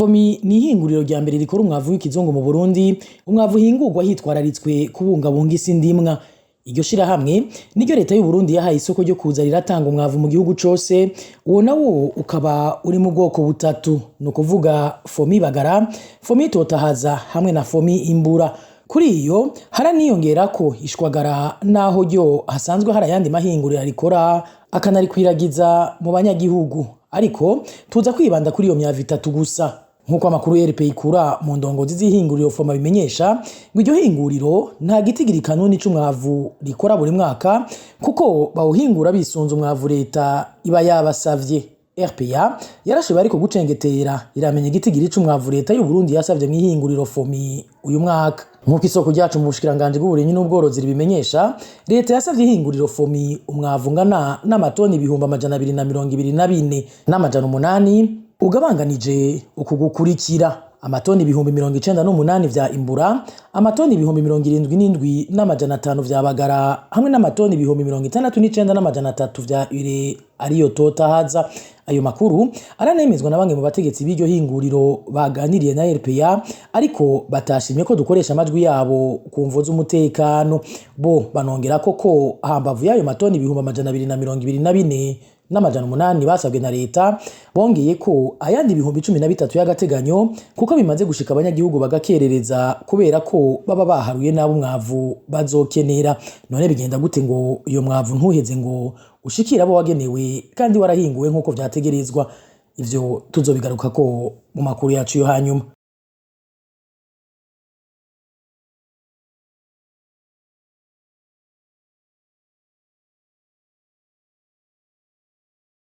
FOMI ni ihinguriro rya mbere rikora umwavu w'ikizungu mu Burundi, umwavu uhingurwa hitwararitswe kubungabunga isi ndimwa. Iryo shirahamwe niryo leta y'u Burundi yahaye isoko ryo kuza riratanga umwavu mu gihugu cose, uwo nawo ukaba uri mu bwoko butatu, ni ukuvuga FOMI Bagara, FOMI Totahaza hamwe na FOMI Imbura. Kuri iyo haraniyongerako ishwagara naho ryo hasanzwe hari ayandi mahinguriro arikora akanarikwiragiza mu banyagihugu, ariko tuza kwibanda kuri iyo myavu itatu gusa. Nk'uko amakuru RPA ikura mu ndongozi z'ihinguriro FOMI abimenyesha, ngo iryo hinguriro nta gitigiri kanuni c'umwavu rikora buri mwaka kuko bawuhingura bisunze umwavu leta iba yabasavye. RPA yarashoboye ariko gucengetera iramenya igitigiri c'umwavu leta y'u Burundi yasavye mw'ihinguriro FOMI uyu mwaka. Nk'uko isoko ryacu mu bushikiranganji bw'uburimyi n'ubworozi ribimenyesha, leta yasavye ihinguriro FOMI umwavu ungana n'amatoni 224,800 ugabanganije uku gukurikira: amatoni 98,000 vya Imbura, amatoni 77,500 vya Bagara hamwe n'amatoni 69,300 vya Ure ariyo Totahaza. Ayo makuru aranemezwa na bamwe mu bategetsi b'iryo hinguriro baganiriye na RPA, ariko batashimye ko dukoresha amajwi yabo ku mvo z'umutekano. Bo banongera ko hambavu y'ayo matoni 224,800 basabwe na leta, bongeye ko ayandi 13,000 y'agateganyo kuko bimaze gushika abanyagihugu bagakerereza kubera ko baba baharuye nabo umwavu bazokenera. None bigenda gute ngo iyo mwavu ntuheze ngo ushikire abo wagenewe kandi warahinguwe nk'uko vyategerezwa? Ivyo tuzobigarukako mu makuru yacu yo hanyuma.